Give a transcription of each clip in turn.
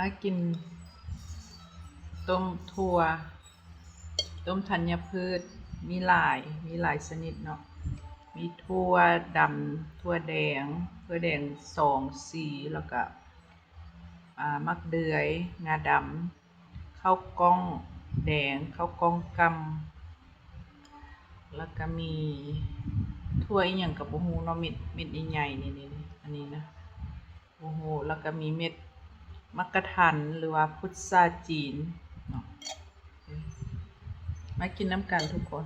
ມາກິນຕົ້ມຖົ່ວ ຕົ້ມທັນຍະພືດ ມີຫຼາຍ ມີຫຼາຍຊະນິດເນາະ ມີຖົ່ວດຳ ຖົ່ວແດງ ຖົ່ວແດງສອງສີ ແລ້ວກະ ອາ ໝາກເດືອຍ ງາດຳ ເຂົ້າກ້ອງແດງ ເຂົ້າກ້ອງກຳ ແລ້ວກະມີຖົ່ວອີ່ຫຍັງກະບໍ່ຮູ້ເນາະ ເມັດ ເມັດໃຫຍ່ໆ ນີ້ໆ ອັນນີ້ນະ ບໍ່ຮູ້ ແລ້ວກະມີເມັດໝາກກະທັນ ຫຼືວ່າພຸດຊາຈີນເນາະ ມາກິນນຳກັນທຸກຄົນ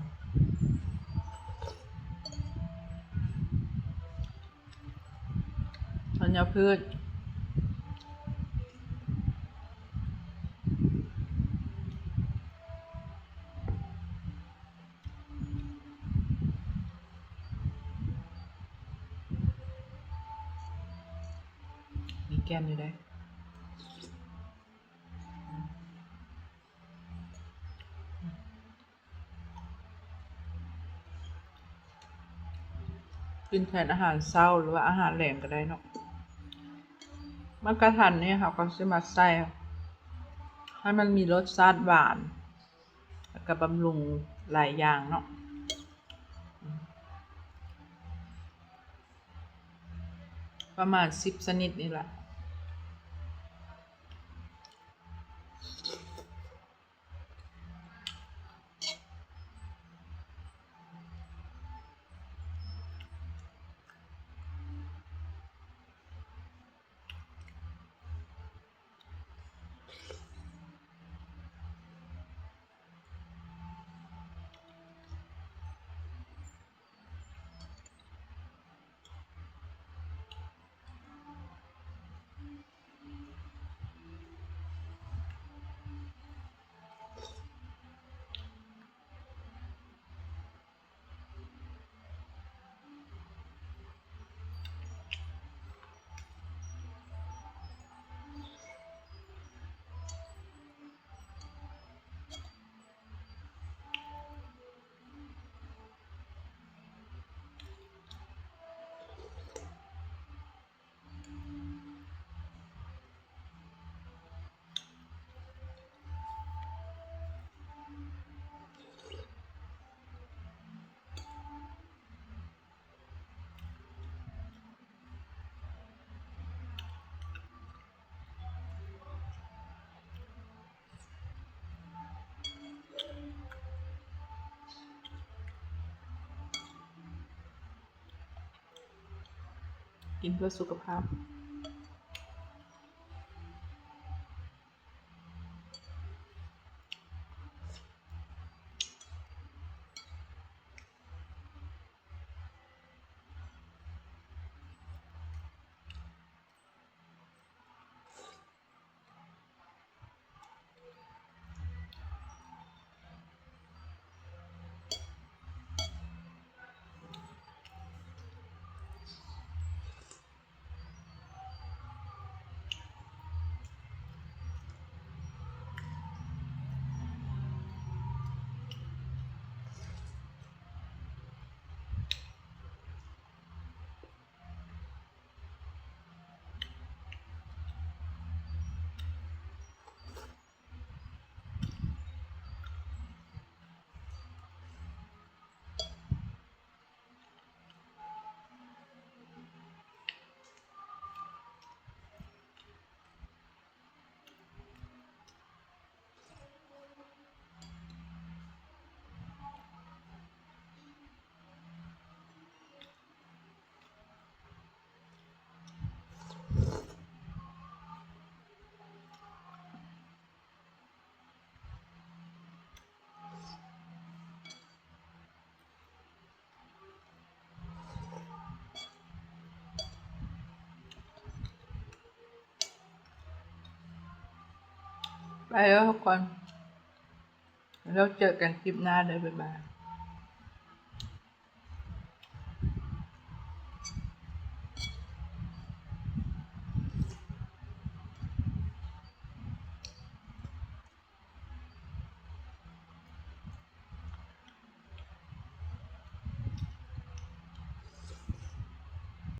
ທັນຍະພືດ. ມີແກ່ນຢູ່ເດ້ ກິນແທນອາຫານເຊົ້າ ຫຼືວ່າອາຫານແລງກະໄດ້ເນາະ ໝາກກະທັນນີ້ເຮົາກະຊິມາໃສ່ ໃຫ້ມັນມີລົດຊາດຫວານ ແລ້ວກະບຳລຸງຫຼາຍຢ່າງເນາະ ປະມານສິບຊະນິດນີ້ແຫຼະ.ກິນເພື່ອສຸຂະພາບ. ไปแล้วทุกคน แล้วเจอกันคลิปหน้าเด้อ บ๊ายบาย.